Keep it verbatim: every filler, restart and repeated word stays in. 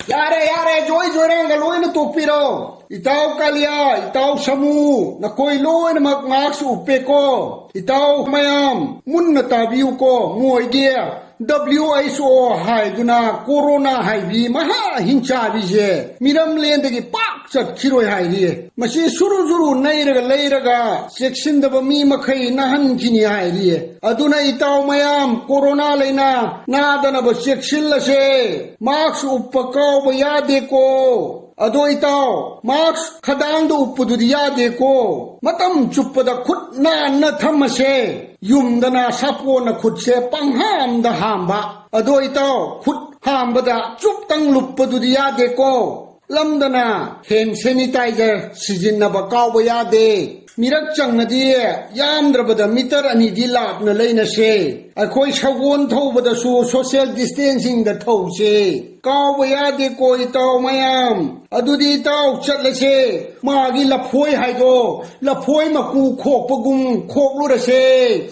ꯌꯥꯔꯦ, ꯌꯥꯔꯦ, ꯖꯣꯏ ꯖꯣꯏꯔꯥꯡꯒ ꯂꯣꯏꯅ ꯇꯣꯛꯄꯤꯔꯣ꯫ ꯏꯇꯥꯎ ꯀꯥꯂꯤꯌꯥ, ꯏꯇꯥꯎ ꯁꯃꯨ, ꯅꯈꯣꯏ ꯂꯣꯏꯅꯃꯛ ꯃꯥꯛꯁ ꯎꯞꯄꯦꯀꯣ꯫ ꯏꯇꯥꯎ ꯃꯌꯥꯝ ꯃꯨꯟꯅ ꯇꯥꯕꯤꯌꯨꯀꯣ꯫ ꯃꯣꯏꯒꯤ W H O ꯍꯥꯏꯗꯨꯅ ꯀꯣꯔꯣꯅꯥ ꯍꯥꯏꯕꯤ ꯃꯍꯥ ꯍꯤꯡꯆꯥꯕꯤꯁꯦ ꯃꯤꯔꯝꯂꯦꯟꯗꯒꯤ ꯄꯥꯛ ꯆꯠꯈꯤꯔꯣꯏ ꯍꯥꯏꯔꯤꯌꯦ꯫ ꯃꯁꯤ ꯁꯨꯔꯨ ꯁꯨꯔꯨ ꯅꯩꯔꯒ ꯂꯩꯔꯒ ꯆꯦꯛꯁꯤꯟꯗꯕ ꯃꯤ ꯃꯈꯩ ꯅꯥꯍꯟꯈꯤꯅꯤ ꯍꯥꯏꯔꯤꯌꯦ꯫ ꯑꯗꯨꯅ ꯏꯇꯥꯎ ꯃꯌꯥꯝ ꯀꯣꯔꯣꯅꯥ ꯂꯩꯅꯥ ꯅꯥꯗꯅꯕ ꯆꯦꯛꯁꯤꯜꯂꯁꯦ꯫ ꯃꯥꯛꯁ ꯎꯞꯄ ꯀꯥꯎꯕ ꯌꯥꯗꯦꯀꯣ꯫ ꯑꯗꯣ ꯏꯇꯥꯎ, ꯃꯥꯛꯁ ꯈꯗꯥꯡꯗ ꯎꯞꯄꯗꯨꯗꯤ ꯌꯥꯗꯦꯀꯣ꯫ ꯃꯇꯝ ꯆꯨꯞꯄꯗ ꯈꯨꯠ ꯅꯥꯟꯅ ꯊꯝꯃꯁꯦ꯫ ꯌꯨꯝꯗꯅ ꯁꯥꯄꯣꯟꯅ ꯈꯨꯠꯁꯦ ꯄꯪꯍꯥꯝꯗ ꯍꯥꯝꯕ꯫ ꯑꯗꯣ ꯏꯇꯥꯎ, ꯈꯨꯠ ꯍꯥꯝꯕꯗ ꯆꯨꯞꯇꯪ ꯂꯨꯞꯄꯗꯨꯗꯤ ꯌꯥꯗꯦꯀꯣ꯫ ꯂꯝꯗꯅ ꯍꯦꯟ ꯁꯦꯅꯤꯇꯥꯏꯖꯔ ꯁꯤꯖꯤꯟꯅꯕ ꯀꯥꯎꯕ ꯌꯥꯗꯦ꯫ ꯃꯤꯔꯛ ꯆꯪꯉꯗꯤ ꯌꯥꯝꯗ꯭ꯔꯕꯗ ꯃꯤꯇꯔ ꯑꯅꯤꯗꯤ ꯂꯥꯞꯅ ꯂꯩꯅꯁꯦ꯫ ꯑꯩꯈꯣꯏ ꯁꯒꯣꯜ ꯊꯧꯕꯗꯁꯨ ꯁꯣꯁꯤꯌꯦꯜ ꯗꯤꯁꯇꯦꯟꯁꯤꯡꯗ ꯊꯧꯁꯦ꯫ ꯀꯥꯎꯕ ꯌꯥꯗꯦꯀꯣ ꯏꯇꯥꯎ ꯃꯌꯥꯝ꯫ ꯑꯗꯨꯗꯤ ꯏꯇꯥꯎ ꯆꯠꯂꯁꯦ꯫ ꯃꯥꯒꯤ ꯂꯐꯣꯏ ꯍꯥꯏꯗꯣ ꯂꯐꯣꯏ ꯃꯀꯨ ꯈꯣꯛꯄꯒꯨꯝ ꯈꯣꯛꯂꯨꯔꯁꯦ꯫